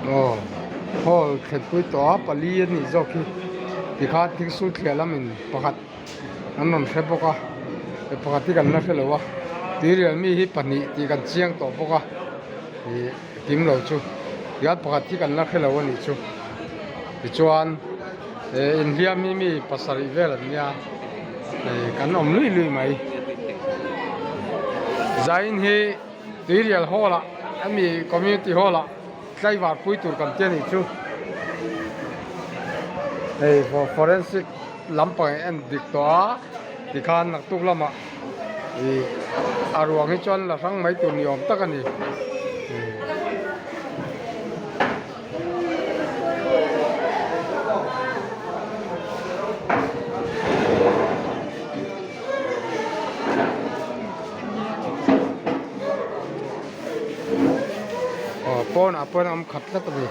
Aw hall thlenpui tawh a pali a nih zawk hi tikhan thil sul thliah lamin pakhat an rawn hre bawk a pakhat hi kan la hre lo a tuirial mi hi pahnih tih kan chiang tawh bawk a ih kim lo chu tihian pakhat hi kan la hre lo a nih chu tichuan eh inhliam hi mi pasarih vel an nia ih kan awm luih luih mai zain hi tuirial hall ah ami community hall ah tlaivar pui tur kan ti a nih chu hei forensic lampang en dik tawh a tikhan naktuk lamah ih a ruang hi chuan la hrang mai tur ni awm tak a ni. Aw pawnah pawh an awm khat tlat a ni.